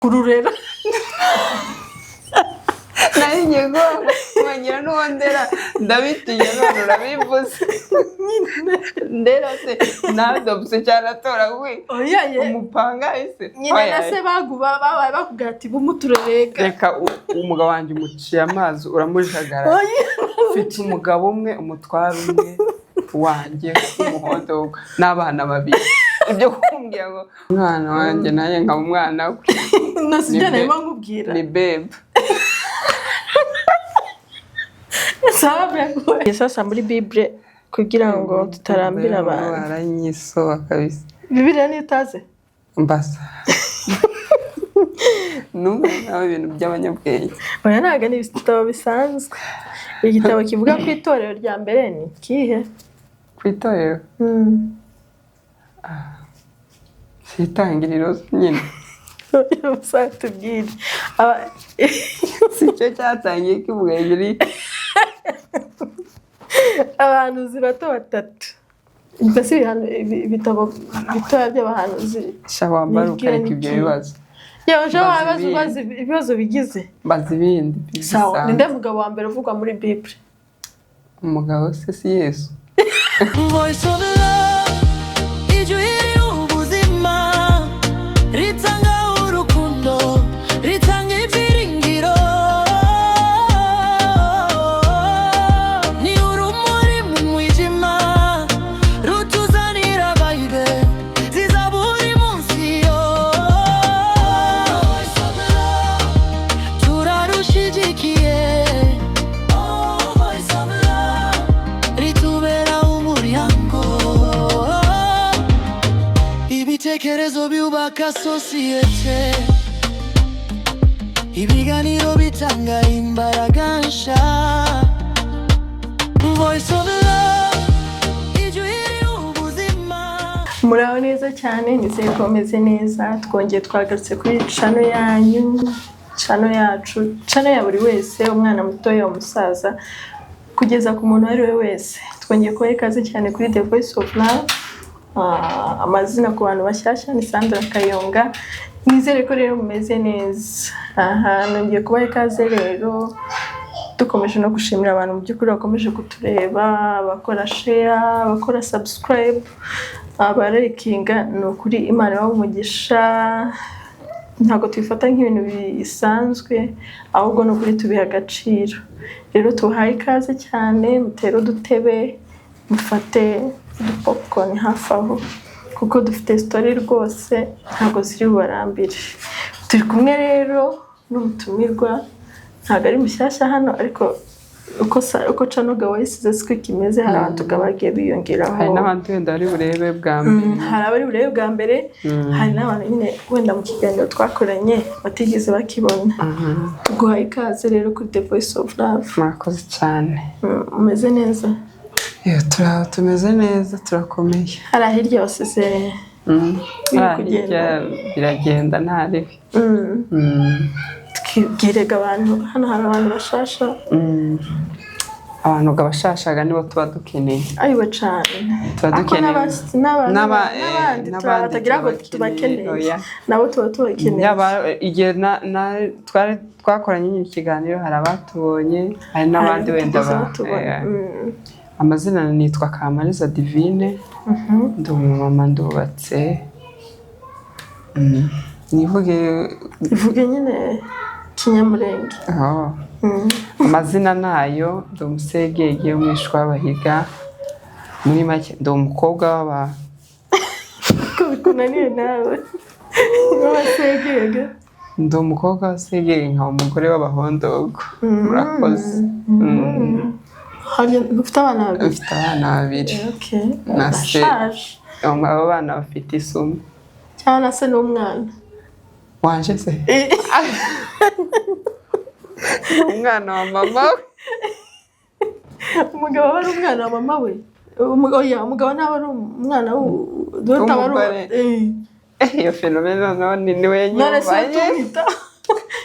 Kururera. Nari ngiye kubagira n'uwo ndera, ndabitinya. None urabivuze. Ndera se nadopse cyane atoraguye? Oya ye. Umupanga ese? Nyina na se baguba babaye bakubwira ati bumuturerega. Reka, umugabo wanjye umuciye amazi, uramujagara. Oya. Mfite umugabo umwe, umutware umwe wanjye w'umuhondo n'abana babiri. Ibyo kumbwira ngo umwana wanjye nanjye nkaba umwana we. Nasi ibyo Ni narimo nkubwira. Ni bebe. Sasa muri Bible, kugira ngo tutarambira abantu. Aranyisoba kabisa. Bibiliya niyo utazi? Mbasa n'ubu nawe ibintu by'abanyabwenge. Oya, ntabwo ari ibitabo bisanzwe. Igitabo kivuga ku itorero rya mbere ni ikihe? Ku itorero? Si Itangiriro nyine? Tubwire. Si cyo cyatangiye kivuga hejuru? Abahanuzi bato batatu, mbese ibitabo bitoya by'abahanuzi. Sha, wambara Nibwira ukareka ibyo niki? bibazo. Yewe, ejo Mbaza wabaza ibindi. ubaza ibibazo bigize. Mbaza ibindi Sawa. bisanzwe. Ninde mugabo wa mbere uvugwa muri Bible? Umugabo se si Yesu? Voice of Love, ijwi ry'ubuzima ritanga urukundo, ritanga ibyiringiro, ni urumuri mu mwijima, rutuzanira vibe ziza buri munsi yo. Voice of Love, turarushigikiye. Oh, Voice of Love, ritubera umuryango. Ibitekerezo byubaka sosiyete, ibiganiro bitanga imbaraga nsha. Voice of Love, ijwi ry'ubuzima. Muraho neza cyane, nizeye ko mumeze neza. Twongeye twagarutse kuri channel yanyu, channel yacu, channel ya buri wese, umwana mutoya, umusaza, kugeza ku muntu uwo ari we wese. Twongeye kubaha ikaze cyane kuri The Voice of Love. Amazina ku bantu bashyashya ni Sandra Kayonga. Nizere ko rero mumeze neza. Aha nongeye kubaha ikaze rero, dukomeje no gushimira abantu mu by'ukuri bakomeje kutureba, abakora share, abakora subscribe, abalikinga. Ni ukuri Imana ibahe umugisha. Ntabwo tubifata nk'ibintu bisanzwe, ahubwo ni ukuri tubiha agaciro. Rero tubahaye ikaze cyane, mutere udutebe, mufate udupopcorn hafi aho, kuko dufite story rwose ntabwo ziri bubarambire. Turi kumwe rero n'umutumirwa, ntabwo ari mushyashya hano, ariko uko channel wayisize siko ikimeze, hari abantu bagiye biyongeraho. Hari n'abandi wenda bari burebe bwa mbere. Hari abari burebe bwa mbere, hari n'abantu nyine wenda mu kiganiro twakoranye batigeze bakibona. Tuguhaye ikaze rero kuri The Voice of Love. Murakoze cyane. Umeze neza? Iyo tumeze neza, turakomeye. Hari ahirya wasize biri Hariya kugenda. hirya biragenda, nta ribi. Twibwirega abantu, hano hari abantu bashasha. Abantu ngo abashashaga nibo tuba dukeneye. Ayiwe cane. Tuba Ariko dukeneye n'abandi n'abandi batagira ngo turabakeneye, tubakeneye. Oya. Nabo tuba tubakeneye. Yaba igihe twari twakoranye nyine ikiganiro, hari abatubonye, hari n'abandi Hari wenda abatigeze batubona. Amazina nitwa Kamariza Divine, ndi umumama, ndubatse. Nivuge? Ivuge nyine Kinyamurenge. Oh. Amazina nayo, ndi umusegege w'umwishwa w'Abahiga. Muri make ndi umukobwa w'aba Ko bikunaniye nawe w'Abasegege? Ndi umukobwa w'Abasegege, nkaba umugore w'Abahondogo. Murakoze. Harya ufite abana babiri? Mfite abana babiri. Okay. Na se. Bashaje. Abo bana bafite isumo. Cyangwa na se n'umwana? Wanje se umwana wa mama we. Umugabo aba ari umwana wa mama we. Oya, umugabo ntabwo ari umwana aba ari W'umugore. Iyo phénomène noneho ni niwe None se yumvanye. tumwitaho,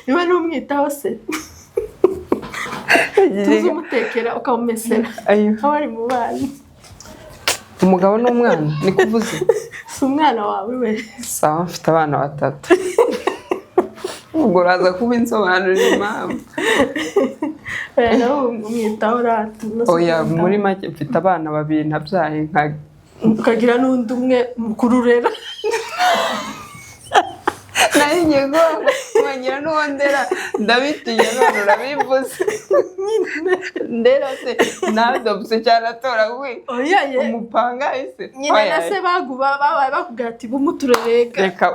niba n'umwitaho se, tuzi umutekera, ukamumesera, Ayo. aba ari mu bana. Umugabo n'umwana ni kuvuze. Si umwana wawe we? Sawa, mfite abana batatu. Ubwo uraza kubinsobanurira impamvu. Oya, nawe umwitaho rata. Oya, muri make mfite abana babiri nabyaye nka Ukagira n'undi umwe mukuru urera. Nari ngiye kubagira n'uwo ndera, ndabitinya. None urabivuze. Ndera se nadopse cyane atoraguye? Oya ye. Umupanga ese? Nyina Oya, na se baguba babaye bakubwira ati bumuturerega. Reka,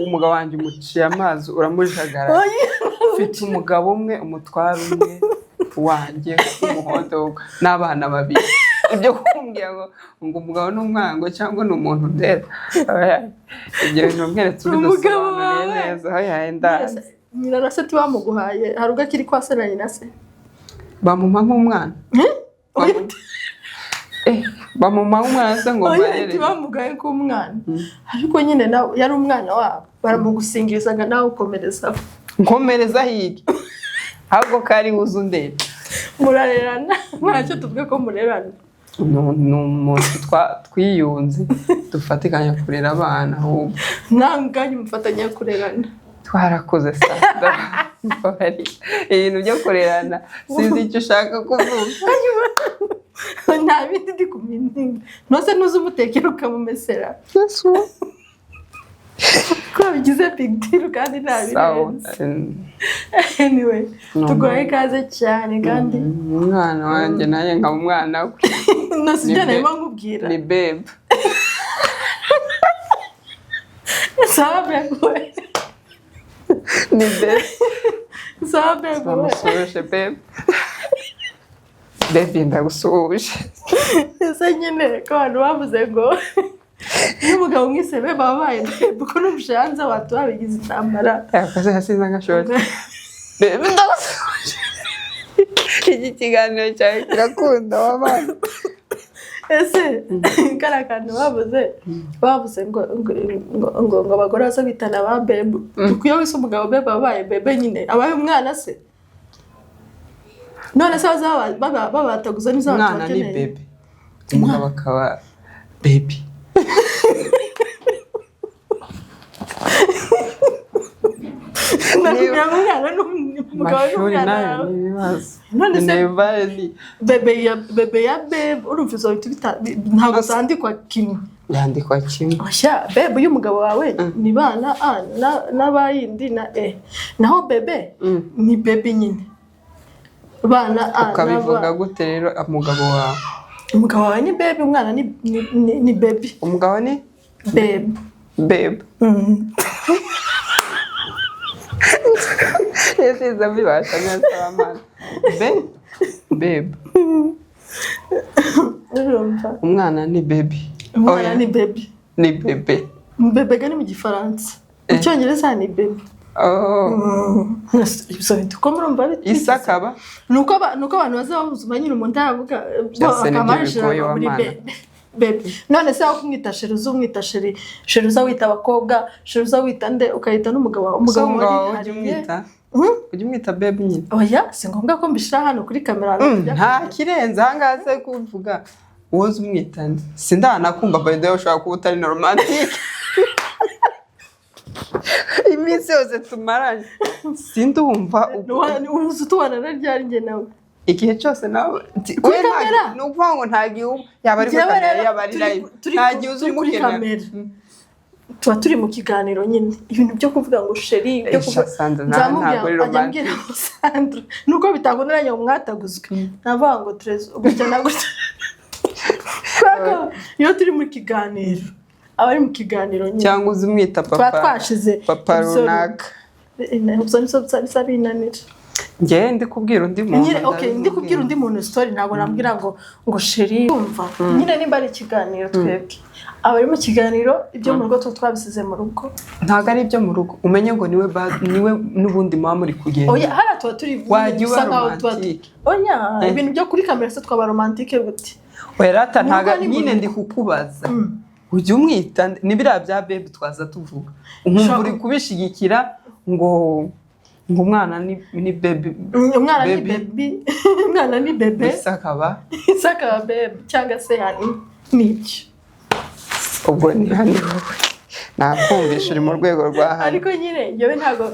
umugabo wanjye umuciye amazi, uramujagara. Oya. Mfite umugabo umwe, umutware umwe wanjye w'umuhondo n'abana babiri. Ibyo kumbwira ngo umugabo n'umwana ngo cyangwa ni umuntu ndera, oya, ibyo bintu mweretse Umugabo ubidusobanuriye wawe. neza. Oya, ndazi. Nyina na se tibamuguhaye, hari ubwo akiri kwa se na nyina se? Bamumpa nk'umwana. Oya. Bamumpa nk'umwana se ngo Oya. mbarere? Ntibamugaye nk'umwana, ariko nyine nawe yari umwana wabo, baramugusingirizaga nawe ukomerezaho. Nkomereza hirya ahubwo ko ari wuzu ndera. Murarerana, ntacyo tuvuge ko murerana. Ni umuntu twiyunze, dufatikanya kurera abana ahubwo. Nawe ubwanyu mufatanya kurerana. Twarakoze sa, mbabarira. Ibintu byo kurerana sinzi icyo ushaka kuvuga. Nta bindi ndi kumininga ntose, ntuzi umutekera, ukamumesera, ko wabigize big deal kandi nta Sawa. birenze. Anyway, No. tuguhaye ikaze cyane kandi. Umwana wanjye nanjye nkaba umwana we. Nose ibyo Ni narimo nkubwira. Ni babe. Sawa babe. Ni babe. Sawa babe. Bamusuhuje babe. Babe, ndagusuhuje. Ese nyine ko abantu bavuze ngo iyo umugabo mwise babe wabaye babe, kuko n'umushe hanze watu babigize intambara. Yakoze yasize agashoje. Babe, ndagusuhuje. Iki kiganiro cyawe kirakunda wabana. Ese kariya kantu bavuze ngo abagore baza bitana ba babe, kuko iyo wise umugabo babe wabaye babe nyine, abaye umwana se? None se baza babataguza n'izo abantu Umwana ni bakeneye? Babe, umugabo akaba baby. Nakubwira ngo umwana n'umugabo Amashuri n'umwana nayo wawe. ni ibibazo. None se- Minerval ni Bebe ya babe, urumva izo bintu ntabwo zandikwa kimwe. Yandikwa kimwe. Oya, babe y'umugabo wawe ni ba na a na ba yindi na e, naho bebe ni baby nyine, ba na a na Ukabivuga ba. gute rero umugabo wawe? Umugabo wawe ni baby, umwana ni baby. Umugabo ni Babe. Babe. Yasize mbibasha neza abana be babe. Urumva? Umwana ni baby. Umwana Oya, ni baby. Ni bebe. Bebe ni mu Gifaransa, mu Cyongereza ni baby. Oh. Ibyo bintu uko murumva Isa akaba nuko abantu baza babuzuma nyine, umuntu aravuga. Byose nibyo bigoye muri wa mana. Bebe bebe. None se aho kumwita chéri, uza umwita chéri, chéri uza wita abakobwa, chéri uza wita nde, ukahita n'umugabo wawe, umugabo umugabo wawe ujya warihariye. umwita Hmm? ujya umwita babe nyine? Oya, si ngombwa ko mbishyira hano kuri kamera. Nta kirenze ahangaha se kuvuga woza umwita nde? Sindanakumva. By the way, ushobora kuba utari na romantique. Iminsi yose tumaranye sindumva Uzi tubana na ryari njye nawe? Igihe cyose nawe Kuri we kamera? Ni ukuvuga ngo nta gihe yaba ari kuri Njyewe kamera, rero yaba ari live, nta gihe uzi turi kuri umukenera. Kamera tuba turi mu kiganiro nyine, ibintu byo kuvuga ngo chéri, byo Esha, kuvuga Sandra, nawe nzamubwira ntabwo uri ajya romantic. ambwira ngo Sandra, nuko bitakundanye ngo mwataguzwe, navuga ngo Terezo gutya na gutya. Kubera ko iyo turi mu kiganiro aba ari mu kiganiro nyine. Cyangwa uzi umwita Tuba papa, twashize papa runaka. Ibyo nibyo bisa binanira. Njyewe ndi kubwira undi muntu, Nyine okay, ndi kubwira undi muntu story, ntabwo nambwira ngo chéri. Umva nyine, nimba ari ikiganiro, twebwe abari mu kiganiro, ibyo mu rugo tuba twabisize mu rugo. Ntabwo ari ibyo mu rugo, umenye ngo niwe niwe n'ubundi muba muri kugenda. Oya, hariya tuba turi Wajya uba bisa nkaho tuba romantique. Oya, Eh. ibintu byo kuri kamera se twaba romantique gute? Oya rata, Mu ntabwo rugo ni mu nyine rugo. ndi kukubaza, ujya umwita ni biriya bya babe twaza tuvuga, nkumva uri kubishigikira ngo umwana ni baby. Umwana ni Baby. Baby, umwana ni bebe. Bisa akaba Isa akaba babe cyangwa se yani nibyo. Ubwo ni hano wowe Nakumvisha uri mu rwego rwa hano. Ariko nyine njyewe ntabwo,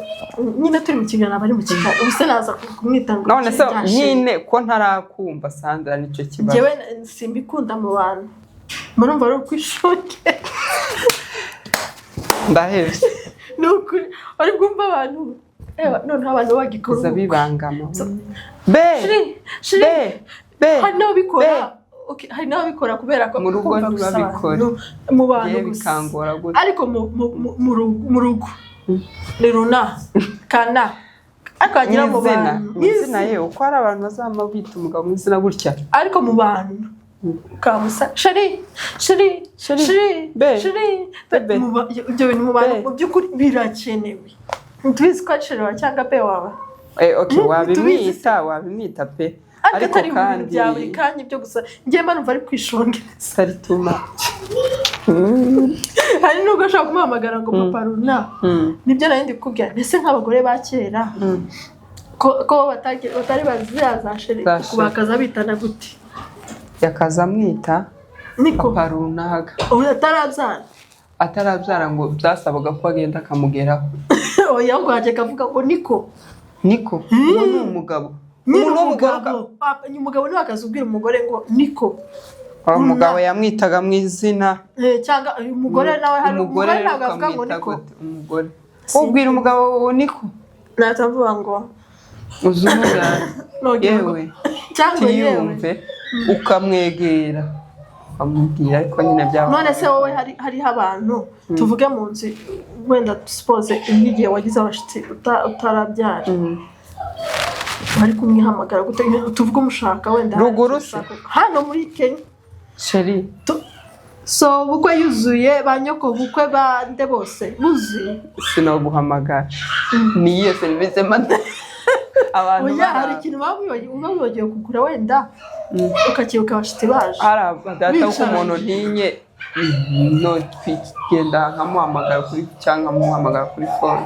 nyine turi mu kiganiro aba ari mu kiganiro, ubu se naza kumwita ngo None se chéri bya chéri? Nyine ko ntarakumva, Sandra, nicyo kibazo. Njyewe simbikunda mu bantu, murumva ari ukwishongera. Ndahebye. Ni ukuri wari bwumva abantu. Ewa, noneho abantu bagikora Biza ubukwe. bibangama be. Chéri, chéri. Be be. Hari n'ababikora. Okay, hari n'ababikora kubera ko Mu rugo kumva gusa ntibabikora. mu bantu Ye gusa. Bikangora gute? Ariko mu rugo ni runa kana, ariko wagira Mu mu izina bantu. Mu izina ye, uko hari abantu bazama bita umugabo mu izina gutya. Ariko mu bantu ukamusa chéri, chéri. Chéri, Chéri. Be. Chéri. Bébé. Ibyo bintu mu bantu Be. mu by'ukuri birakenewe. Ntitubizi ko ari chéri wawe cyangwa bae wawe. Okay, Tubizi. Wabimwita pe. Ariko atari mu bintu bya buri kanya ibyo gusa, njye mba numva ari kwishongereza. Atari too much. Hari nubwo ashobora kumuhamagara ngo papa runa. Nibyo nari ndi kukubwira, mbese nk'abagore ba kera ko batari bazi ziriya za chéri, Za chéri. bakaza bitana gute? Yakaza amwita Niko. papa runaka. Ubu atarabyara. Atarabyara ngo byasabaga ko agenda akamugeraho. Oya, ngo hajya akavuga ngo niko. Niko, uwo ni umugabo. Nyine. Umuntu w'umugore. Umugabo. Umugabo niwe akaza ubwira umugore ngo niko. Wa mugabo yamwitaga mu izina. Cyangwa uyu mugore nawe, hari Umugore umugore ntabwo avuga ngo ukamwita niko. gute? Umugore ubwira umugabo ngo niko? Nahita mvuga ngo Uzi umubyara. Nogira ngo Yewe. Cyangwa yewe. Tiyumve, ukamwegera ukamubwira, ariko nyine byaba. None se wowe hariho abantu, tuvuge mu nzu wenda, suppose nk'igihe wagize abashyitsi utarabyara, bari kumwihamagara gute? Tuvuge umushaka wenda hari Ruguru icyo se? ushaka. Hano muri Kenya. Chéri. So bukwe yuzuye, ba nyoko bukwe, bande bose buzuye. Sinaguhamagara, ni iyihe serivisi mata abantu Oya, hari ikintu uba wibagiwe kugura wenda, ukakibuka abashyitsi baje. Hari data ko Bicaranye. umuntu ntinye no twigenda nkamuhamagara kuri cyangwa nkamuhamagara kuri phone.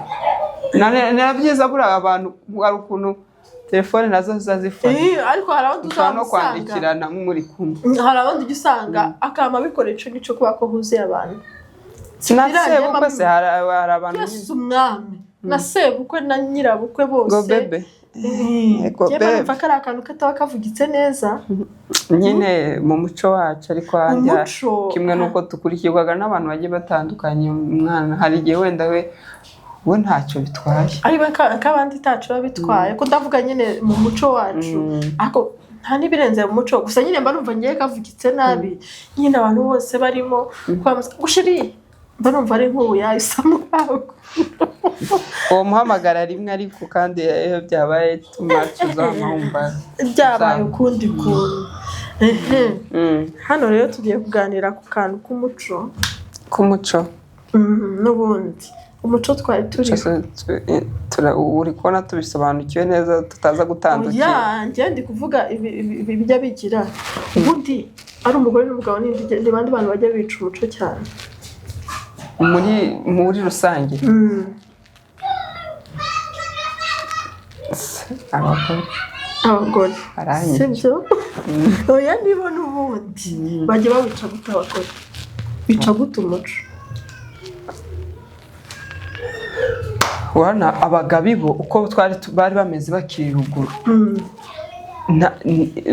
Na byiza buriya, abantu hari ukuntu telefone nazo ziza zifata. Ariko hari abandi Ushobora no uzaba usanga kwandikirana muri kumwe. Hari abandi ujya usanga akama abikora ico n'ico kubera ko huzuye abantu. Na Birangiye. sebukwe se, hari abantu Yesu umwami, na sebukwe na nyirabukwe bose. Ngo bébé. Ngo Njye bébé. numva ko ari akantu kataba kavugitse neza. Nyine mu muco wacu, ariko ahandi Umuco. Kimwe n'uko dukurikirwaga n'abantu bagiye batandukanye, umwana hari igihe wenda we ntacyo bitwaye. Ariko k'abandi tacu biba bitwaye ko ndavuga nyine mu muco wacu, ariko nta n'ibirenze mu muco gusa. Nyine mba numva ngiye kavugitse nabi nyine, abantu bose barimo kwamamaza gushiri, mba numva ari nk'ubuyaye isa nkaho. Uwo muhamagara rimwe, ariko kandi iyo byabaye too much uzamwumva. Byabaye ukundi kuntu. Ehe. Hano rero tugiye kuganira ku kantu k'umuco. K'umuco. N'ubundi umuco twari turiho. Uri kubona tubisobanukiwe neza, tutaza gutandukira? Oya, njye ndi kuvuga ibi bijya bigira ubundi ari umugore n'umugabo, ni bandi bantu bajya bica umuco cyane? Muri rusange? Abagore. Abagore. Baranyica. Sibyo? Oya, nibo n'ubundi bajya bawica gute? Abagore bica gute umuco? Urabona abagabo bo uko bari bameze bakiri ruguru.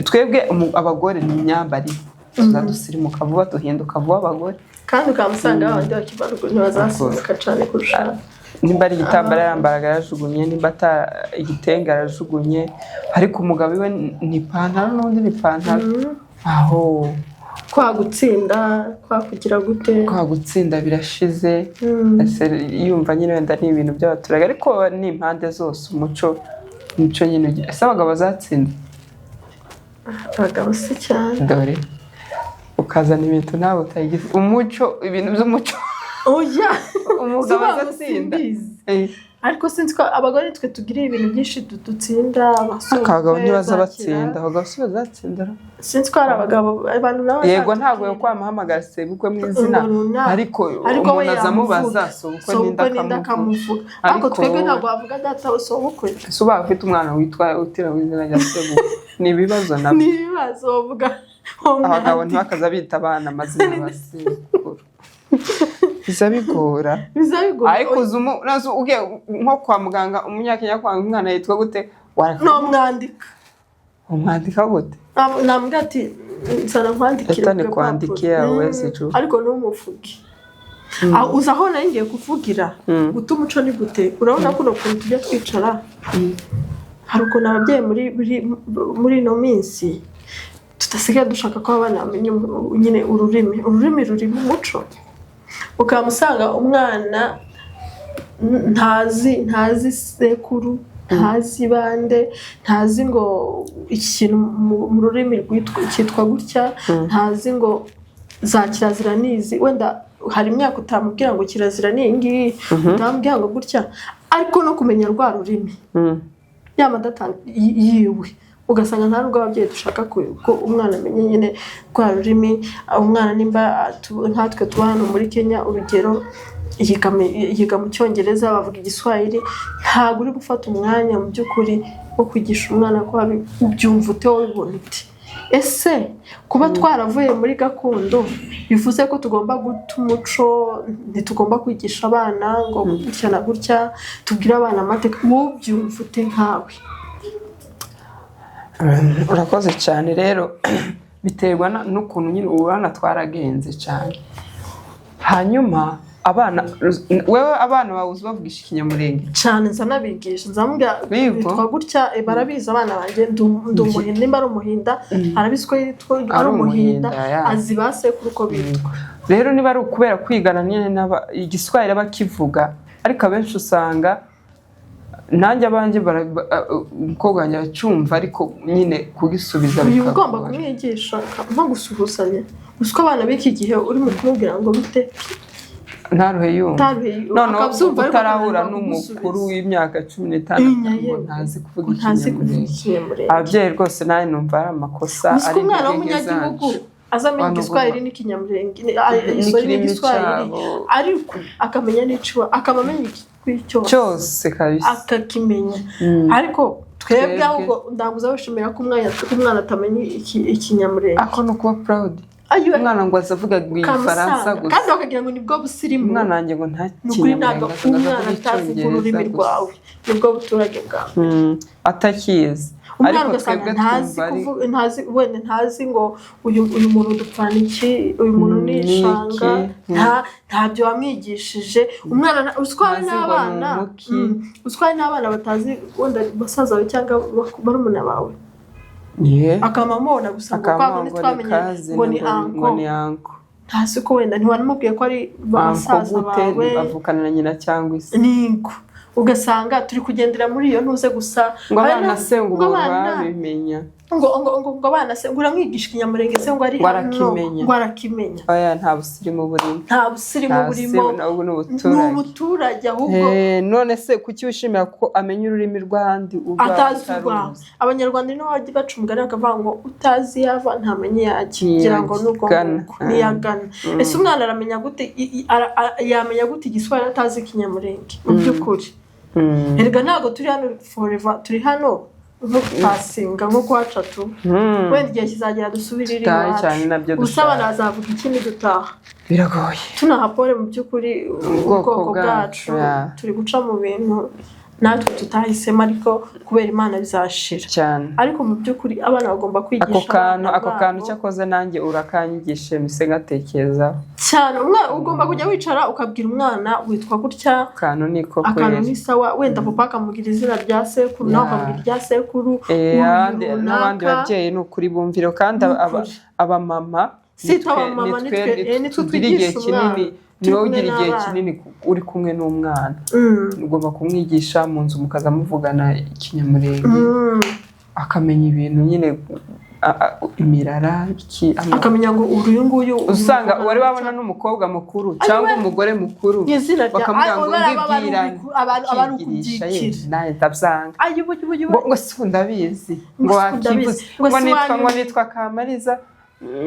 Twebwe abagore ni imyambarire, tuzadusirimuka vuba, duhinduka vuba abagore. Kandi ukaba usanga babandi bakiva ruguru ntibazasirimuka cyane kurusha. Nimba ari igitambaro yambaraga yarajugunye, nimba ata igitenge arajugunye, ariko umugabo iwe ni ipantaro n'ubundi ni ipantaro aho. Kwa gutsinda, kwa kugira gute. Kwa gutsinda birashize. Ese yumva nyine wenda ni ibintu by'abaturage, ariko ni impande zose, umuco nyine ese abagabo bazatsinda? Abagabo si cyane. Dore ukazana ibintu nawe utayigize umuco, ibintu by'umuco. Oya. Umugabo Si babo. azatsinda. Simbizi. Eh. Ariko sinzi ko abagore twe tugira ibintu byinshi dutsinda. Ariko abagabo ntibaza Bakira. batsinda, abagabo si bazatsinda. Sinzi ko hari abagabo, abantu nabo Yego, bazatubwira. ntabwo yo kwamuhamagara sebukwe mu izina. Ngo runaka. Ariko Ariko we umuntu aza amubaza yamuvuga. sobukwe Sobukwe n'inda n'inda akamuvuga. akamuvuga, ariko Ariko twebwe wowe- ntabwo wavuga data we sobukwe. Ese ubaye ufite umwana witwa utira izina rya sebukwe, ni ibibazo nabyo. Ni ibibazo bavuga uwo Abagabo mwandiko. ntibakaza bita abana amazina ya sekuru. Biza bigora. Biza bigora. Ariko uzi nazo ugiye nko kwa muganga, umunyakenya, kwanga umwana yitwa gute? Nomwandika. Umwandika gute? Namubwira ati nzana nkwandikire Leta ku gapapuro. nikwandikie hawezi tu. Ariko ntumuvuge. Aho uzi aho nari ngiye kuvugira? Guta umuco ni gute? Urabona kuno kuntu tujya twicara, hari ukuntu ababyeyi muri ino minsi tudasigaye dushaka ko abana bamenya nyine ururimi ruri mu muco. Ukaba usanga umwana ntazi sekuru, ntazi bande, ntazi ngo iki kintu mu rurimi cyitwa gutya, ntazi ngo za kirazira nizi. Wenda hari imyaka utamubwira ngo kirazira ni iyi ngiyi, utamubwira ngo gutya, ariko no kumenya rwa rurimi ya madata yiwe, ugasanga nta nubwo ababyeyi dushaka ko umwana amenya nyine rwa rurimi. Umwana nimba nkatwe tuba hano muri Kenya, urugero, yiga mu Cyongereza, bavuga Igiswahili, ntabwo uri gufata umwanya mu by'ukuri wo kwigisha umwana ko ubyumva ute, wowe ubibona ute? Ese kuba twaravuye muri gakondo bivuze ko tugomba guta umuco? Ntitugomba kwigisha abana ngo gutya na gutya, tubwire abana amateka? Wowe ubyumva ute nkawe? Urakoze cyane. Rero biterwa n'ukuntu nyine ubana twaragenze cyane. Hanyuma abana, wewe abana bawe uzi bavugisha Ikinyamurenge? Cyane, nza nabigisha, nzamubwira Bigo? bitwa gutya. Barabizi abana banjye. Ndi Umuhinda, nimba ari Umuhinda arabizi ko yitwa ari Ari Umuhinda. Umuhinda, ya. Azi ba sekuru uko bitwa. Rero niba ari ukubera kwigana nyine Igiswahili bakivuga, ariko abenshi usanga nanjye abanjye umukobwa wanjye aracyumva, ariko nyine kugisubiza Uyu ugomba bikagora. kumwigisha nko gusuhuzanya gusa, uko abana b'iki gihe urimo kumubwira ngo bite, Ntaruhe yumva. Ntaruhe Noneho akabyumva, ariko utarahura akananirwa n'umukuru kugusubiza. w'imyaka 15 Inya ngo yewe. ntazi kuvuga Ngo ntazi kuvuga Ikinyamurenge. Ikinyamurenge. Ababyeyi rwose nawe numva ari amakosa, Uzi ko ari umwana intege nke w'umunyagihugu zacu. aza amenya Abantu Igiswahili n'Ikinyamurenge, sorry, N'ikirimi n'Igiswahili, cyabo. ariko akamenya n'iciwa, akaba amenya Igikwiye cyose. Cyose kabisa. Akakimenya. Ariko twebwe Twebwe. ahubwo ndaguza wishimira ko umwana atamenya Ikinyamurenge. Ako ni ukuba proud. Ayiwe. Umwana ngo aza avuga ngo Igifaransa Kamusanga gusa. kandi bakagira ngo nibwo busirimu. Umwana wanjye ngo nta Ni ukuri ntabwo Kinyamurenge aza, umwana avuga atazi Icyongereza ururimi gusa. rwawe, nibwo buturage bwawe. Atakizi. Umwana Ariko ugasanga twebwe ntazi twumva ari kuvuga, ntazi, wenda ntazi ngo uyu muntu dupfana iki, uyu muntu ni Ni iki? ishanga. Ntabyo wamwigishije. Umwana uswara Ntazi ngo ni n'abana umuki. Uswara n'abana batazi wenda basaza bawe cyangwa barumuna bawe, akaba amubona gusa ngo kwa Akaba kundi ngo ni twamenye cousin, ngo ni ngo uncle. Ni uncle. Ntazi ko wenda ntiwanamubwiye ko ari Uncle basaza gute? bawe. Bavukana na nyina cyangwa ise? Niko ugasanga turi kugendera muri iyo ntuze gusa. Ngo Hari abana se ngo ngo ubu abana babimenya. ngo abana se ngo uramwigisha Ikinyamurenge se ngo ari Ngo hano, arakimenya. ngo arakimenya. Oya, nta busirimu burimo. Nta busirimu Nta burimo. busirimu, nabwo ni Ni ubuturage. ubuturage ahubwo. None se kuki wishimira ko amenya ururimi rw'ahandi urwawe Atazi urwawe? utaruzi? Abanyarwanda nibo bajya baca umugani bakavuga ngo utazi iyo ava ntamenye iyo ajya. Ngira ngo ni ubwo Ntiyagana. ngubwo ntiyagana. Ese umwana aramenya gute yamenya gute Igiswahili atazi Ikinyamurenge mu by'ukuri? Erega ntabwo turi hano forever, turi hano nko gupasinga, nko kuhaca tu. Wenda igihe kizagera dusubire Tutahe iwacu. cyane nabyo Gusa abana dushaka. bazavuga ikindi dutaha? Biragoye. Tunaha pole mu by'ukuri Ubwoko ubwoko bwacu, bwacu. Ya. Turi guca mu bintu natwe tutahisemo, ariko kubera Imana bizashira. Cyane. Ariko mu by'ukuri abana bagomba kwigisha Ako kantu, abana ako kantu babo. Cyakoze nanjye urakanyigishe mise ngatekerezaho. Cyane, umwana ugomba kujya wicara ukabwira umwana witwa gutya. Akantu niko Akantu kweri. ni sawa. Wenda papa akamubwira izina rya sekuru, nawe akamubwira irya sekuru, uyu N'abandi runaka. babyeyi ni ukuri bumvire kandi Ni ukuri. abamama Si abamama, nitwe tugira igihe twigisha umwana. kinini. Turi Ni wowe kumwe ugira igihe n'abana. kinini uri kumwe n'umwana. Ugomba kumwigisha mu nzu, mukaza muvugana Ikinyamurenge, akamenya ibintu nyine, imirara iki Akamenya ngo uyu nguyu Usanga wari wabona n'umukobwa mukuru cyangwa umugore mukuru, Mu izina rya bakamubwira ngo aba ngibwirane aba ari ukigirisha ye. ukubyikira. Nawe ndabyanga. Ayi, buyi buyi. Ngo si ndabizi ngo Ngo si ndabizi. wakivuze Ngo ngo si nitwa ngo wanyu. nitwa Kamariza,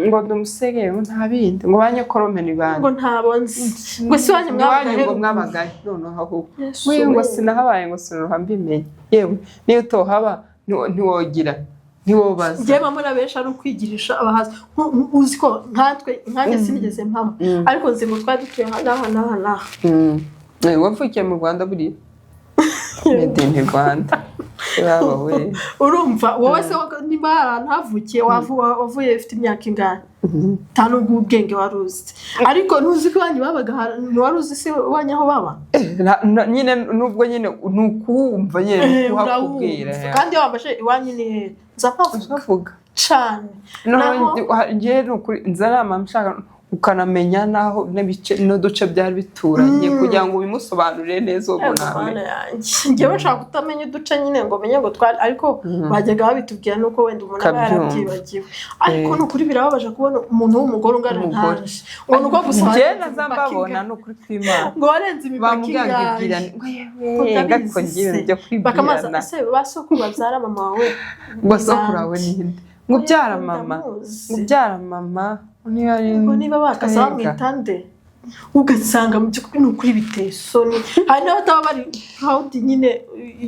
ngo ndi umusege, ngo nta bindi, ngo ba nyokorome ni bande? Ngo ntabo nzi, ngo si wanyu. Ngo iwanyu ngo mwabagahe. Mwabagahe noneho ahubwo. Yesu Ngo we. sinahabaye, ngo sinuha mbimenye. Yewe, niyo utohaba ntiwogira. Ntiwobaza. Njyewe mbona benshi ari ukwigirisha abahazi. Uzi ko nkatwe, nkanjye sinigeze mpaba, ariko nzi ngo twari dutuye aha n'aha n'aha n'aha. Wavukiye mu Rwanda buriya, made in Rwanda baba we. Urumva wowe se, niba hari ahantu havukiye, wavuye ufite imyaka ingana nta nubwo ubwenge wari uzi, ariko ntuzi ko iwanyu babaga ntiwari uzi se iwanyu aho baba? Nyine nubwo nyine ni ukuwumva nyine, ni ukuhakubwira. Urawumva. Kandi iyo wambashe iwanyu ni hehe, nza mpavuga. Uravuga. Cane. Noneho njyewe ni ukuri nzarama nshaka ukanamenya n'aho n'ibice n'uduce byari bituranye kugira ngo ubimusobanurire neza uwo muntu Mana amenye. yanjye, njyewe nshaka kutamenya uduce nyine ngo menye ngo twari, ariko bajyaga babitubwira nuko wenda umuntu aba Ukabyumva. yarabyibagiwe. Ariko ni ukuri birababaje kubona umuntu w'umugore ungana Umugore. nkanje, ngo ni uko gusa Njyewe warenze naza imipaka mbabona, ingana. ni ukuri kw'Imana. Ngo warenze imipaka Bamubwira ngo ingahe? ibwirane, ngo Ngo yewe ndabizi gako ngiye se. byo Bakamaza kwibwirana. ese ba sokuru babyara mama wawe? Ngo sokuru wawe ninde? Ngo ubyara mama, Ndamuzi. ngo ubyara mama niba ari Ngo niba bakaza Karenga. bamwita nde? Ugasanga mu by'ukuri ni ukuri biteye isoni. Hari n'abataba bari proud nyine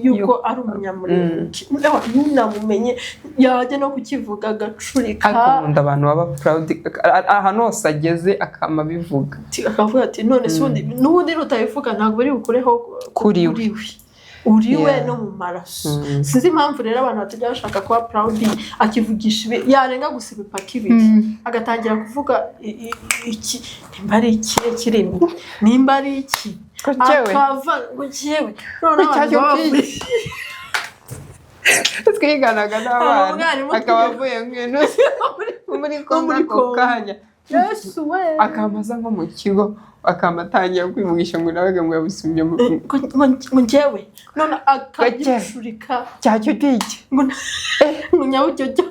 yuko ari Umunyamurenge. Ntunamumenye, yajya no kukivuga agacurika. Ariko nkunda abantu baba proud, ahantu hose ageze akama abivuga. Akavuga ati none se ubundi n'ubundi nutabivuga ntabwo bari bukureho. Kuri we. Uri we Yeah. no mu maraso. Sinzi impamvu rero abantu batajya bashaka kuba proud, akivugisha ibi, yarenga gusa imipaka ibiri agatangira kuvuga iki, nimba ari iki kirimi, nimba ari iki. Ko njyewe Akava ngo njyewe noneho abantu Icyo baba cyiki. Twiganaga n'abana Umwarimu akaba avuye muri Kongo muri ako Kongo. kanya. Yesu we! Akamaza nko mu kigo, akaba atangiye kwivugisha ngo nawe ngo yabisumye mu Ngo njyewe none akagicurika. Cyacyo utike. Ngo nyabujyojyo.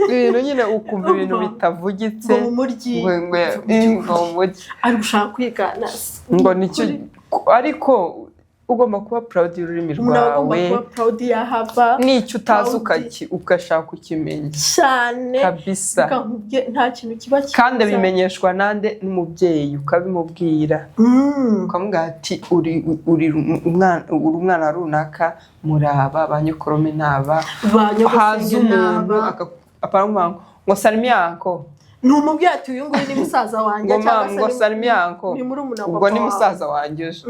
Ibintu nyine ukumva ibintu Umva. bitavugitse. Ngo mu muryi. Ngo mu muryi. Ari gushaka kwigana. Ngo nicyo, ariko ugomba kuba proud y'ururimi Umuntu aba agomba rwawe. kuba proud yahava. N'icyo utazi Proud. ugashaka ukimenya. Cyane. Kabisa. Reka nkubwire, nta kintu kiba cyiza. Kandi bimenyeshwa nande? N'umubyeyi, ukabimubwira, ukamubwira ati uri umwana wa runaka, muraba ba nyokorome n'aba Ba haza nyogosenge umuntu n'aba. Apara ngo salimiyanko. Ni umubyeyi ati uyu nguyu ni musaza wanjye Ngo cyangwa mama se ngo salimiyanko. Ni murumuna wa Ubwo papa ni wawe. musaza wanjye uje.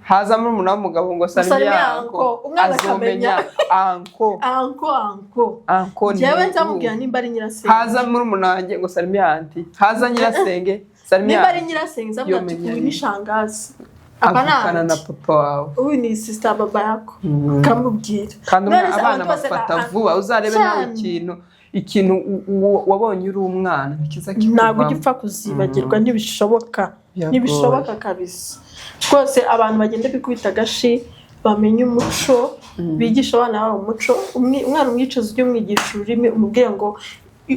Haza murumuna w'umugabo ngo Salimiyanko. salimiyanko. Umwana Azomenya anko. Anko, anko. Anko ni Njyewe nzamubwira nimba ari nyirasenge. Haza murumuna wanjye ngo salimiyanti, haza nyirasenge Nimba ari salimiyanti. nyirasenge nzamubwira ati Yomenya uyu ni- ni shangazi aba Avukana na nandi papa wawe. Uyu ni sister baba yako, ukamubwira. Kandi None se abana abantu bose bafata vuba, uzarebe nawe. Cyane. Ikintu wabonye uri umwana ntikiza Ntabwo ujya kikuvamo. upfa kuzibagirwa, ntibishoboka. Biragoye. Ntibishoboka kabisa rwose. Abantu bagenda bikubita agashi, bamenye umuco, bigisha abana babo umuco. Umwana umwicaza, ujye umwigisha ururimi, umubwire ngo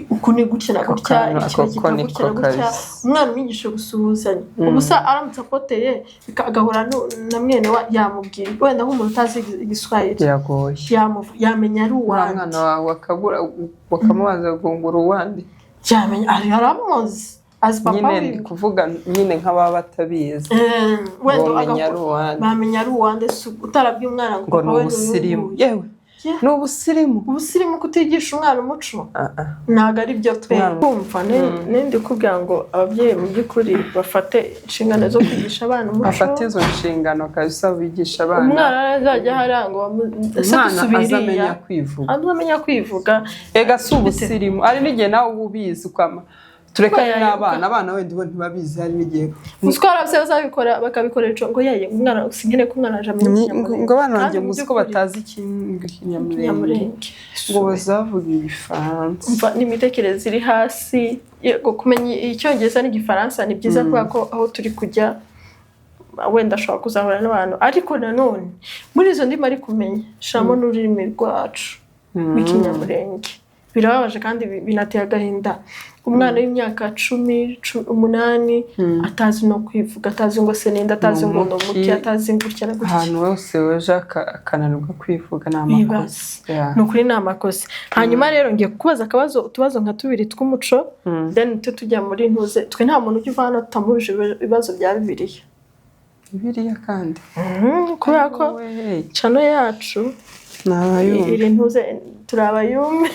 uku ni gutya na Ako gutya, kantu, iki ako bagita ko niko gutya na gutya. kabisa. Umwana umwigisha gusuhuzanya, ubusa aramutse akoteye agahura na mwene wa yamubwira, wenda nk'umuntu utazi Igiswahili, Biragoye. yamenya ari Wa uwande. mwana wawe akabura, bakamubaza ngo ngura uwande. Yamenya ari aramuzi, azi papa Nyine ndi wiwe. kuvuga nyine nk'ababa batabizi. Wenda Bomenya ari uwande. Bamenya ari uwande si utarabwiye umwana ngo Ngo papa ni we ni uyu ubusirimu. nguyu. Yewe, Yeah. ni ubusirimu. Ubusirimu kutigisha umwana umuco. Ah, ah. Ntabwo ari byo pe. Umwana- Kumva nindi kubwira ngo ababyeyi mu by'ukuri bafate inshingano zo kwigisha abana umuco. Afate izo nshingano kabisa, bigisha abana. Umwana azajya hariya ngo ese Umwana dusubiriya azamenya kwivuga. Azamenya kwivuga. Ega si ubusirimu, hari n'igihe nawe uba ubizi ukama turekane Oya, n'abana. Abana wenda ubo ntibabizi, hari n'igihe Uzi ko hari ababyeyi bazabikora, bakabikoresha ngo yeye umwana sinkene ko umwana aje amenya Ikinyamurenge. Ngo abana Kandi banjye mu ngo uzi ko by'ukuri, batazi Ikinyamurenge. Ikinyamurenge. Ngo bazavuga Ibifaransa. Umva, n'imitekerereze iri hasi. Yego, kumenya Icyongereza n'Igifaransa ni byiza kubera ko aho turi kujya wenda ashobora kuzahura n'abantu, ariko nanone muri izo ndimi ari kumenya shiramo n'ururimi rwacu rw'Ikinyamurenge. Birababaje kandi binateye agahinda, umwana w'imyaka 10, 8 atazi no kwivuga, atazi ngo se ninde, atazi ngo ni Umuki. umuki, atazi ngo gutya na gutya. Ahantu hose weje akananirwa kwivuga ni amakosa. Ibibazo. Yeah. Ni ukuri ni amakosa. Hanyuma rero ngiye kukubaza akabazo, utubazo nka tubiri tw'umuco, then tujye tujya muri ntuze. Twe nta muntu ujya uva hano tutamubuje ibibazo bya Bibiliya. Bibiliya kandi? Kubera ko We, channel yacu ni abayumva. Iri ntuze, turi abayumve.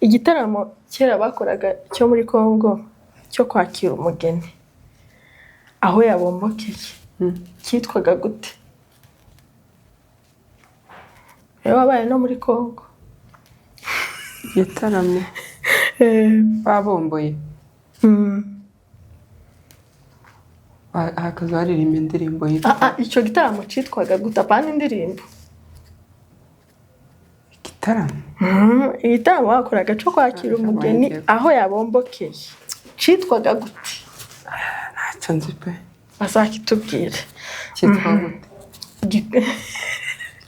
Igitaramo kera bakoraga cyo muri Congo cyo kwakira umugeni aho yabombokeye cyitwaga gute? Rero wabaye no muri Congo. Igitaramo babomboye, hakaza baririmba indirimbo yitwa Ah, ah, icyo gitaramo cyitwaga gute? Apana indirimbo. Igitaramo. Igitaramo bakoraga cyo kwakira umugeni aho yabombokeye cyitwaga gute? Ntacyo nzi pe. Bazakitubwire. Cyitwa gute?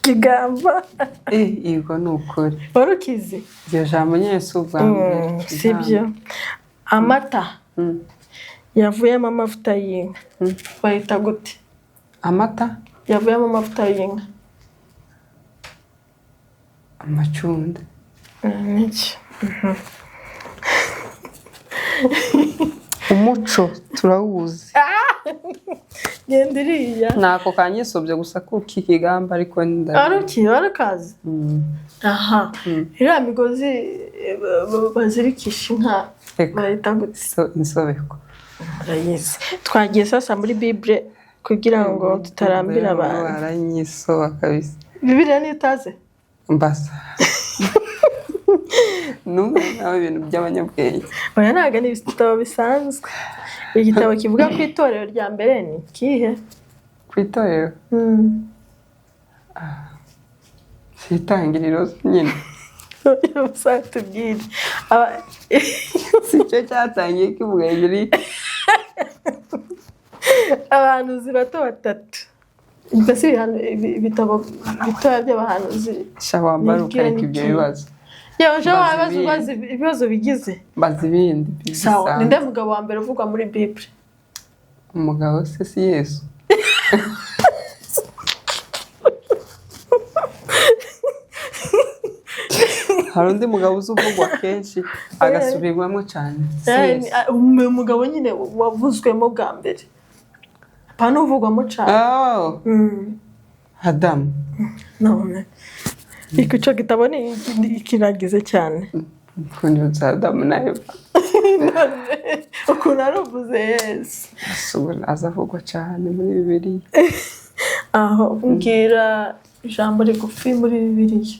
Kigamba. Eh, yego, ni ukuri. Wari ukizi? Iryo jambo nyine si ubwa mbere. Sibyo. Amata yavuyemo amavuta y'inka bayita gute? Amata yavuyemo amavuta y'inka. Amacunda. Niki? Umuco turawuzi. Genda iriya. Ntako kanyisobye gusa kuko ikigamba, ariko Wari ukizi? Wari ukazi? Aha, iriya migozi bazirikisha inka Reka. bayita gute? Insobeko. Urayizi. Twagiye sasa muri Bible kugira ngo tutarambira abantu. Aranyisoba kabisa. Bibiliya niyo utazi? Mbasa n'ubu nawe ibintu by'abanyabwenge. Oya, ntabwo ari ibitabo bisanzwe. Igitabo kivuga ku itorero rya mbere ni ikihe? Ku itorero? Si Itangiriro nyine? Uzatubwire. Si cyo cyatangiye kivuga hejuru Abahanuzi bato batatu, mbese ibitabo bitoya by'abahanuzi. Sha, wambara Ni ukareka ibyo ikihe? bibazo. Yewe, ejo Mbaza wabaza ibindi. ubaza ibibazo bigize. Mbaza ibindi Sawa. bisanzwe. Ninde mugabo wa mbere uvugwa muri Bible? Umugabo se si Yesu? Hari undi mugabo uzi uvugwa kenshi agasubirwamo cyane, si Yesu? Umugabo nyine wavuzwemo bwa mbere, apana uvugwamo cyane. Oh, Adamu. None icyo gitabo ni kiragize cyane. Kunyutsa Adamu na Eva. None ukuntu aruvuze Yesu. Yesu aza avugwa cyane muri Bibiliya. Aho mbwira ijambo rigufi muri Bibiliya.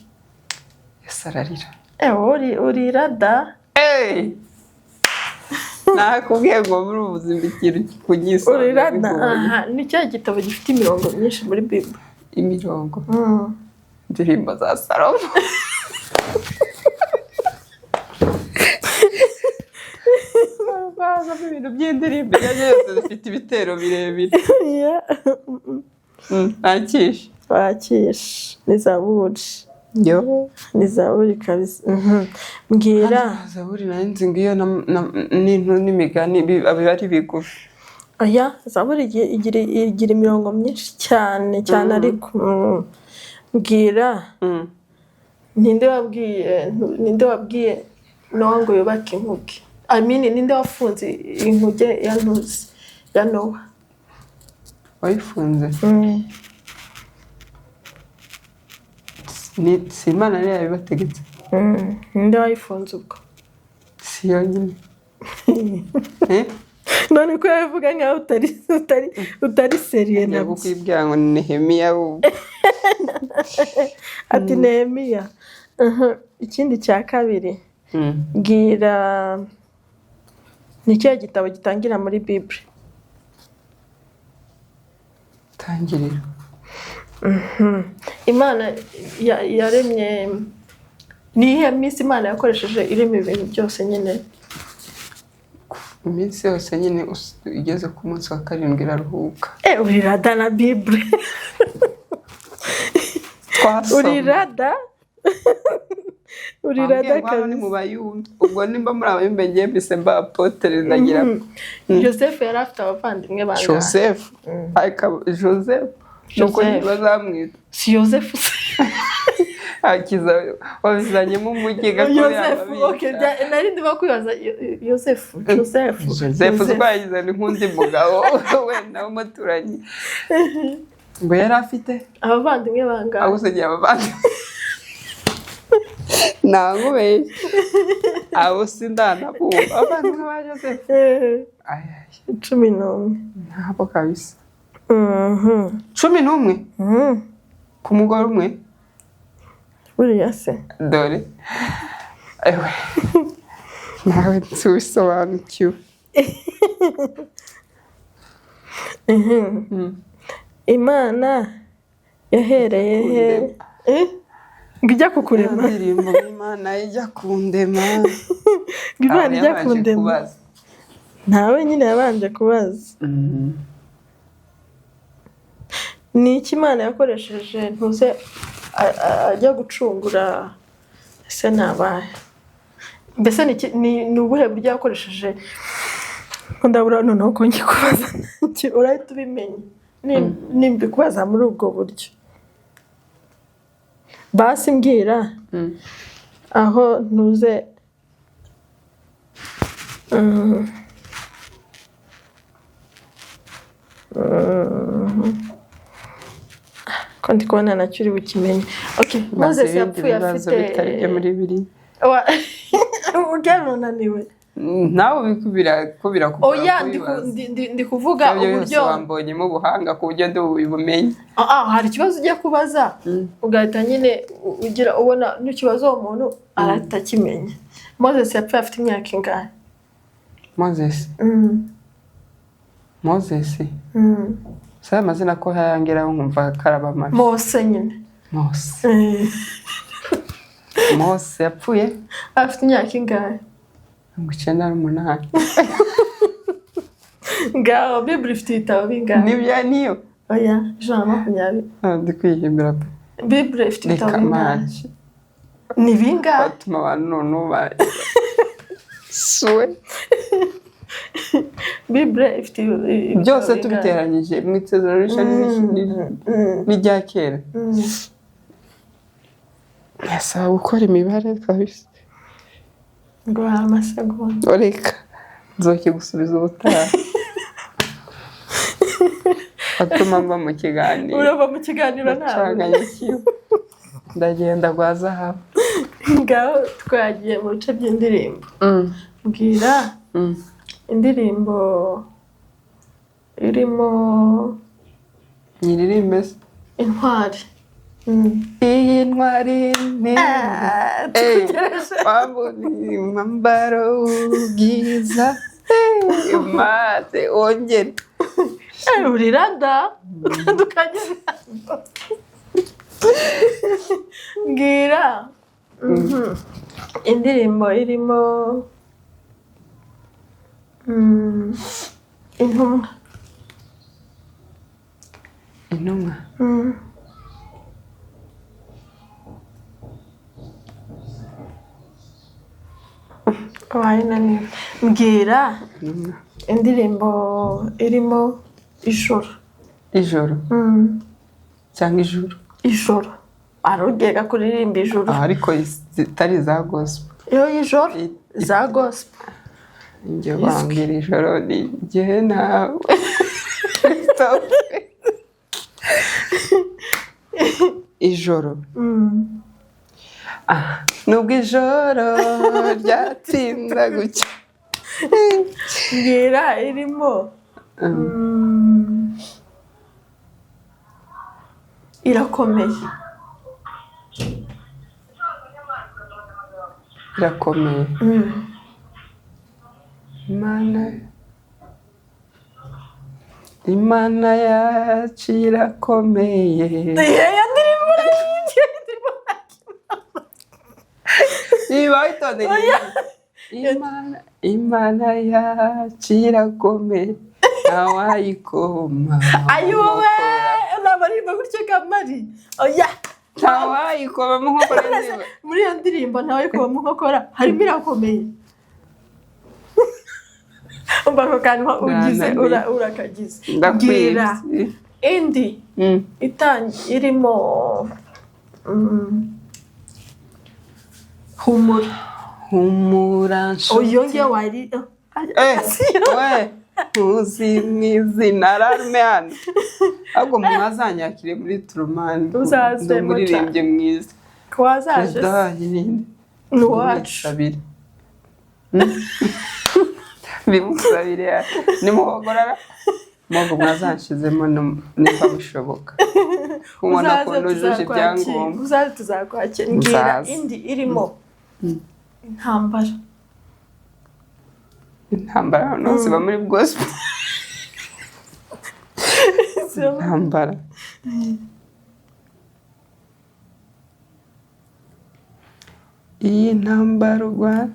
Yesu ararira. Ewe, urira da. Hey! Nakubwiye ngo muri ubu buzima ikintu kikunyisonga Urira da. bigoye. Aha ni cya gitabo gifite imirongo myinshi muri Bible. Imirongo, indirimbo za Salomo. Bazamo ibintu by'indirimbo ibyo ari byo byose bifite ibitero birebire. Yeah. Ntakishe. Wakishe ni Zaburi. Yo. Ni Zaburi kabisa. Mbwira. Zaburi nari nzi ngo iyo n'intu n'imigani biba ari bigufi. Oya, Zaburi igira imirongo myinshi cyane cyane, ariko mbwira, ninde wabwiye Nowa ngo yubake inkuge? I mean, ninde wafunze inkuge ya ntuzi ya Nowa? Wayifunze si Imana niyo yabibategetse? Ninde wayifunze ubwo? Si yo nyine? Eh? None ko yabivuga nkaho utari sérieux Njya nabyo. kukwibwira ngo ni Nehemiya ahubwo. Ati Nehemiya. Ikindi cya kabiri, mbwira, ni ikihe gitabo gitangira muri Bible? Tangiriro. Imana yaremye, ni iyihe minsi Imana yakoresheje irema ibintu byose nyine? Iminsi yose nyine, igeze ku munsi wa karindwi iraruhuka. Eh, urirada na Bible. Twasoma. Urirada, urirada Wambwiye ngo hano ni mu kabisa. bayumve, ubwo nimba muri abayumve, ngiye mbise mba apotere ndagira. Joseph yari afite abavandimwe bangahe? Joseph. Ariko Joseph nuko Joseph. bazamwita. Si Joseph se? Akiza wabizanyemo umugiga ko Yosefu, okay, nari ndimo kwibaza Yosefu, Josefu. Josefu twagize ni nk'undi mugabo wenda w'umuturanyi ngo yari afite Abavandimwe bangahe? Agusigiye abavandimwe, ntabwo abo sindanabumva abavandimwe ba Josefu. Ay, ay, 11. Ntabwo kabisa. 11? Mhm. Ku mugore umwe? Buriya se. Dore ewe nawe ntubisobanukiwe. Imana yahereye he? Eh? Ngo ijya kukurema. Indirimbo Imana ijya kundema. Ngo Imana Aba ijya yabanje kundema. kubaza. Ntawe nyine yabanje kubaza. Ni iki Imana yakoresheje ntuze ajya gucungura ese nabaye? Mbese ni ubuhe buryo yakoresheje? Ko ndabura noneho ko ngiye kubaza nanjye, urahita ubimenya nimbikubaza muri ubwo buryo. Basi mbwira aho ntuze ko ndi kubona nacyo uri bukimenye. Okay, Baza Moses ibindi yapfuye bibazo afite bitari ibyo muri biriya. Ubwanunaniwe. Nawe ko birakugora Oya, ndi kubibaza. ndi kuvuga Ibyo byose uburyo wambonyemo ubuhanga ku buryo ndi bubimenye. Ah, ah, hari ikibazo ujya kubaza ugahita nyine ugira ubona n'ikibazo uwo muntu arahita akimenya. Moses yapfuye afite imyaka ingahe? Moses? Moses? Mm. Si amazina ko hayangeraho nkumva karaba amabi. Mose nyine. Mose. Mose yapfuye Afite imyaka ingahe? 98. Ngaho Bibiri ifite ibitabo bingahe? Nibyo niyo. Oya, 120. Ah, ndi kwihimbira pe. Bibiri ifite ibitabo Reka bingahe? manshi. Ni bingahe? Batuma abantu noneho ba suwe. Bibiri ifite ibitabo Byose bingahe? tubiteranyije mu isezerano rishya n'irya kera, yasaba gukora imibare kabisa. Ngo hari amasegonda. Reka nzokigusubiza ubutaha, atuma mva mu kiganiro. Urava mu kiganiro ntabwo. Ncanganyikiwe, ndagenda rwa zahabu. Ngaho twagiye mu bice by'indirimbo. Mbwira indirimbo irimo Nyiririmbe se? Intwari. Iyi ntwari ni Ah, tutegereje. Wambonye umwambaro w'ubwiza. Eh, maze wongere. Eh, urira da utandukanye ntabwo. Mbwira indirimbo irimo intumwa. Intumwa? Wabaye unaniwe. Mbwira Intumwa. indirimbo irimo ijoro. Ijoro? Cyangwa ijuru? Ijoro. Arugega kuririmba ijoro. Ah, ariko zitari iza gospel. Iyo y'ijoro za gospel. Njye bambwira ijoro ni njye nawe. Stop. Ijoro. Ah, nubwo ijoro ryatinda gucya. Mbwira irimo irakomeye. Irakomeye. Imana, Imana yacu irakomeye. Iyo ndirimbo urayizi, iyo ndirimbo. Niba witondeye Imana, Imana yacu irakomeye, ntawayikoma. Ayiwowe, ntabwo aririmba gutyo kamari, oya. Ntawayikoma mu nkokora niba. Muri iyo ndirimbo ntawe kuba mu nkokora harimo irakomeye. Umva ako kantu ugize. Ndananiwe. Urakagize. Mbwira Ndakwibye. indi irimo Humura. Humura nshuti. Uyo ngiyo wari Eh, we ntuzi mu izina rarume hano, ahubwo mwazanyakire muri Turumani. Uzaze. Ndi umuririmbyi mwiza. Wazaje. Perezida wanyu ninde? Ni uwacu. Bimusabire, bimusabire, nimuhogorara mugo mwazanshizemo nimba bishoboka kubona ko Uzaze nujuje tuzakwakira. ibyangombwa. Uzaze tuzakwakira. Mbwira Nzaza. indi irimo intambara. Intambara noneho ziba muri gospel. Intambara, iyi ntambara urwana.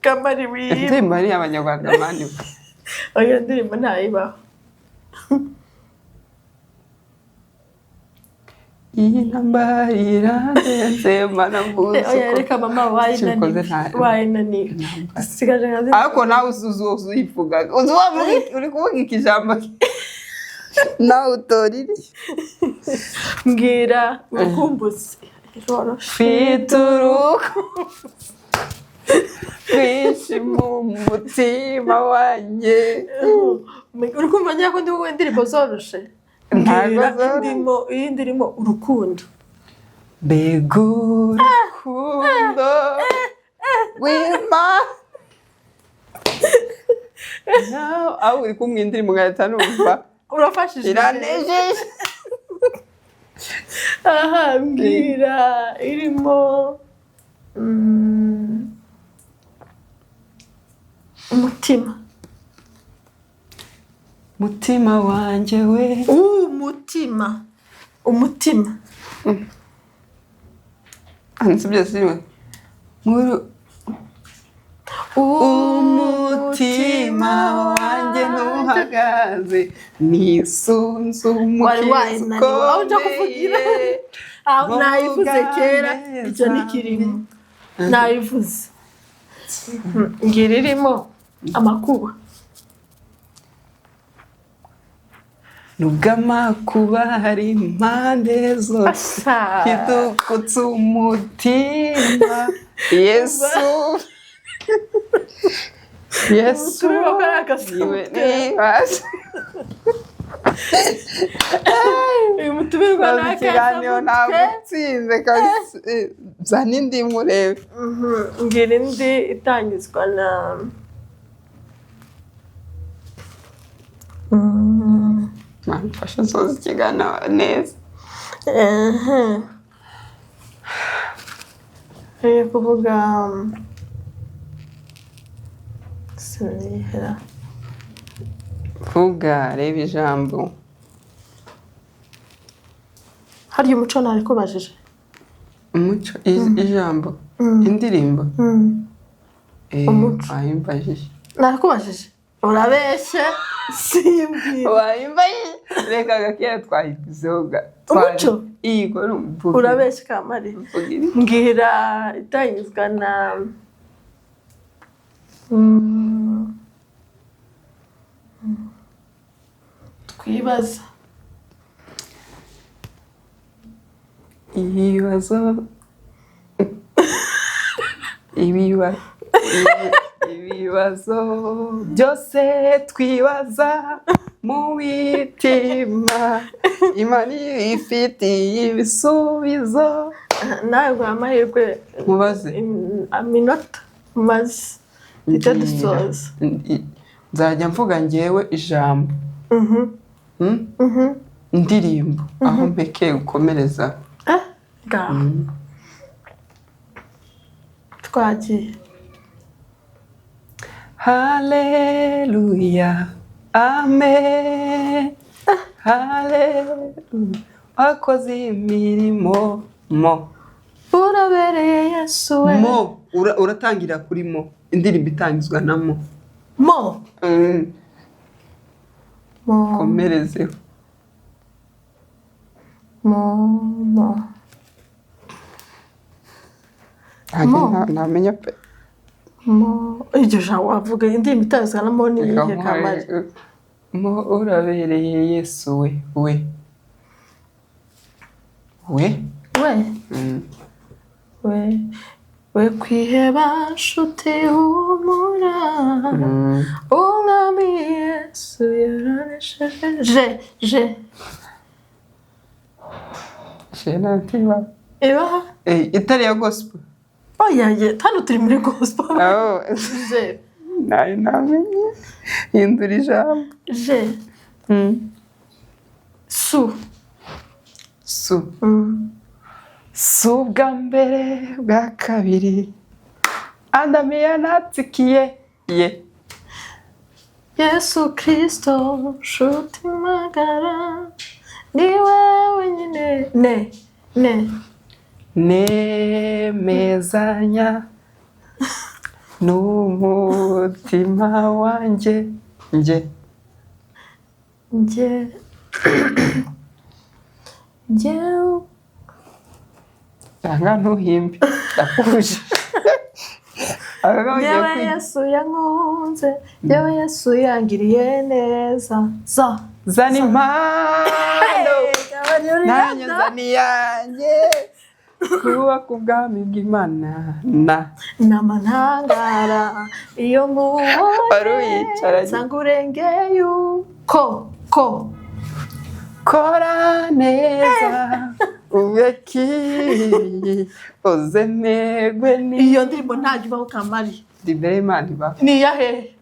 Kamari wiba. Indirimbo ari iy'abanyarwanda mani. Iyo ndirimbo ntayibaho. Iyi ntambara irandenze mana mbuze. Oya, reka mama, wayinaniwe. Kikoze Wayinaniwe, dusigaje nka zimwe. Ariko nawe uzi uyivuga, uzi wavuga uri kuvuga iki jambo nawe utora iri. Mbwira urukumbuzi iroroshe. Mfite urukundo rwinshi mu mutima wanjye. Urukumva nyako ndi wowe, indirimbo zoroshe. Ntabwo Mbwira zoroshe. Indirimbo, iyi ndirimo urukundo. Mbega urukundo rw'Imana nawe aho uri kumwe indirimbo ngahita numva Urafashije. iranejeje. Aha, mbwira irimo umutima. Mutima wanjye we. Umutima, umutima. Handitse byose rimwe muri umutima wanjye ntuhagaze nisunze Wari umukiza wayinaniwe aho ujya kuvugira. ukomeye. Aho nayivuze kera, icyo Neza. ntikirimo nayivuze. Ngira irimo amakuba. Nubwo amakuba ari impande zose Asa idukutse umutima, Yesu, Yesu Tureba ko ari agasamutwe. niwe nibasha. Uyu mutumirwa ni Ikiganiro ntabwo akasamutwe. utsinze kabisa. Zana indi murebe. Ngira indi itangizwa na Mfasha nsoza ikiganiro neza. Ehe. Ngiye kuvuga sinihera. Vuga, reba ijambo. Harya umuco ntarikubajije? Umuco, ijambo, indirimbo. Umuco. Wayimbajije. Narakubajije, urabeshye, simbwira. Wayimbajije, reka gakeya twayikuzeho ga. Umuco? Yego. Urabeshye kamari. Mbwira itangizwa na twibaza. Ibibazo, ibibazo byose twibaza mu mitima, Imana ifitiye ibisubizo. Nawe guha amahirwe. Mubaze. Aminota maze duhite dusoza. Nzajya mvuga ngewe ijambo. Hmm? Indirimbo aho mpekeye gukomereza. Eh, ngaho twagiye. Haleluya, amen, haleluya, wakoze imirimo mo. Urabereye Yesu we. Mo, uratangira kuri mo, indirimbo itangizwa na mo. Mo. Mo. Komerezeho. Mo, mo. Ntabwo Mo. ntamenya pe. Mo, iryo jambo wavuga, indirimbo itangizwa na mo ni iyihe kamari? Mo, urabereye Yesu we, we, we. We. We we kwiheba nshuti humura, Umwami Yesu yaranesheje. Je, je. Shena ntiba. Ibaha. Eh, itari ya gospel. Oya ye, hano turi muri gospel. Oh. Je. Nayo namenye hindura ijambo. Je. Su. Su. Si ubwa mbere, bwa kabiri, andamiya natsikiye ye. Yesu Kristo nshuti magara, ni we wenyine. Ne, ne. Nemezanya n'umutima wanjye njye. Njye, njye. Cyangwa ntuhimbe, ndakuje. Njyewe Yesu yankunze, njyewe Yesu yangiriye neza. Za. Zana impano, nanjye nzana iyanjye, kubaka ubwami bw'Imana na. Namantangara iyo Wari nkubonye uyicaranye. Nsanga urengeye ko ko. Kora neza ubeki uzemerwe ni. Iyo ndirimbo ntabwo ibaho, Kamari. Ndi imbere y'Imana ibaho. Ni iya hehe?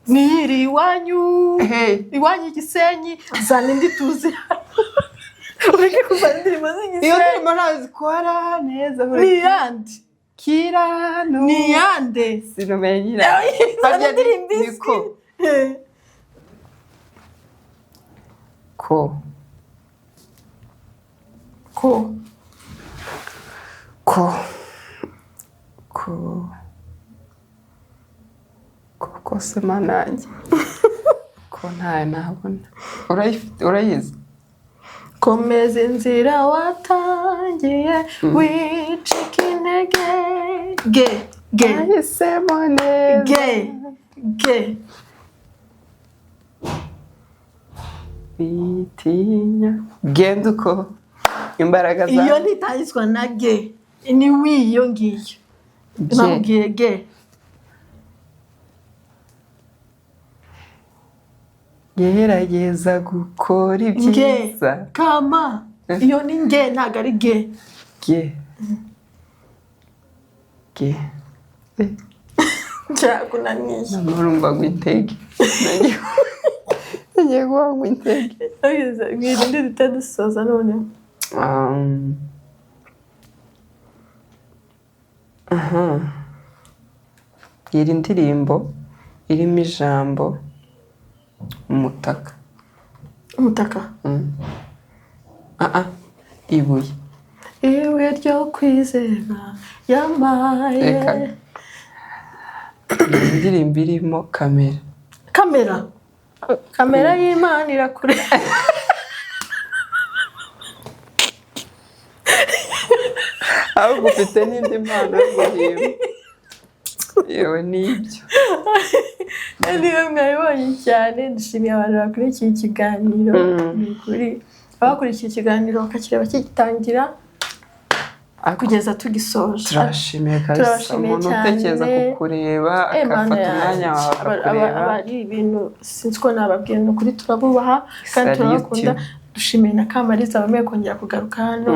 Ni iyiri iwanyu? Hey. Iwanyu Igisenyi. Zana indi tuzi, ureke kuzana indirimbo Iyo z'Igisenyi. ndirimbo ntazi zikora neza. Ni iyande? Kiranu. Ni iyande? Sinumenyira. Zana indirimbo izwi. Niko ko. Ko. Ko ko ko ko se manange ko ntayo nabona. Urayifite? Urayizi? Komeza inzira watangiye, wicika intege. Ge, ge. Nahisemo neza. Ge, ge. Bitinya, genda uko imbaraga Iyo zawe. ntitangizwa na ge, ni wi iyo ngiyo. Ge. Nakubwiye ge. Gerageza gukora Nge. ibyiza. Kama iyo ni nge, ntabwo ari ge. Ge, ge. Byakunaniye. Noneho urumva ngo intege, nagiye guha ngo intege. Mwirinde duhite dusoza none. Aha. Bwira indirimbo irimo ijambo umutaka. Umutaka? Ah ah, ibuye. Ibuye ryo kwizera yamaye. Reka. Bwira indirimbo irimo kamera. Kamera, kamera y'Imana irakure. Ahubwo ufite n'indi mpano yo guhimba, yewe n'ibyo. Niba mwabibonye cyane, dushimiye abantu bakurikiye ikiganiro. Ni ukuri, abakurikiye ikiganiro bakakireba kigitangira kugeza tugisoje. Turabashimiye kabisa. Turabashimiye Umuntu cyane. utekereza kukureba, Eh, Mana agafata umwanya yanjye. wawe Aba akakureba. ari ibintu sinzi ko nababwira. Ni ukuri turabubaha kandi Salute. turabakunda. Dushimiye na Kamariza wemeye kongera kugaruka hano.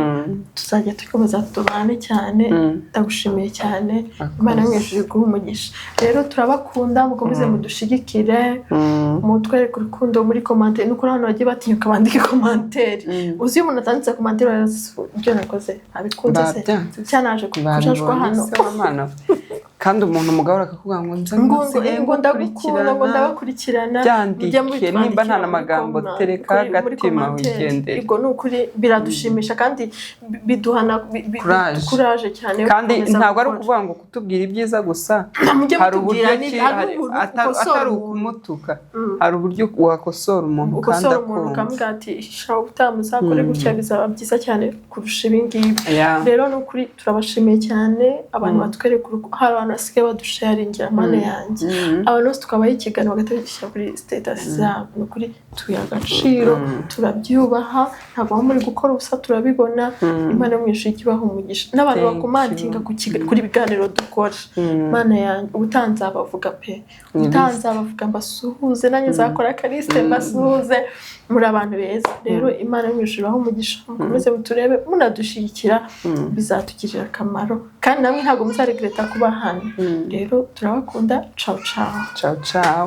Tuzajya dukomeza tubane cyane. Ndagushimiye cyane. Murakoze. Imana yo mu ijuru iguhe umugisha. Rero turabakunda, mukomeze mudushigikire, mutwereke urukundo muri commentaire. Ni ukuri abantu bagiye batinyuka bandike commentaire. Uzi iyo umuntu atanditse commentaire, ibyo nakoze abikunze se? Babyanze se. Cyanaje kujajwa Babibonye hano. se w'Imana? Kandi umuntu umugabo akakubwira ngo nza ngo ngo nsigaye ngo ndagukunda, ngo ngukurikirana. ndabakurikirana. Byandike, Mujye mubitwandikira nimba nta muri n'amagambo, tereka muri agatima commentaire. wigendere. Ubwo ni ukuri biradushimisha kandi biduhana Courage. courage cyane yo Kandi gukomeza ntabwo ari gukora. ukuvuga ngo kutubwira ibyiza gusa. Mujye Hari mutubwira uburyo ki hari uburyo ukosora atari umuntu. ukumutuka, hari uburyo wakosora umuntu kandi Ukosora umuntu akumva. ukamubwira ati: "Shaka ubutaha muzakore gutya, bizaba byiza cyane kurusha ibi ngibi." Yeah. Rero ni ukuri turabashimiye cyane abantu batwereka hari abantu basigaye badusharingira, Mana yanjye, abantu bose tukabaha ikiganiro bagahita bagishyira kuri status zabo. Ni ukuri tubiha agaciro, turabyubaha. Ntabwo muba muri gukora ubusa, turabibona. Imana yo mu ijuru ijye ibaha umugisha n'abantu Thank bakomantinga you. kuri biganiro dukora. Mana yanjye, ubutaha nzabavuga pe, ubutaha nzabavuga mbasuhuze, nanjye nzakora akarisite mbasuhuze. Muri abantu beza. Rero Imana yo mu ijuru ibahe umugisha, mukomeze muturebe, munadushyigikira, bizatugirira akamaro, kandi namwe ntabwo muzaregreta kuba hano. Rero turabakunda. Ciao ciao. Ciao ciao.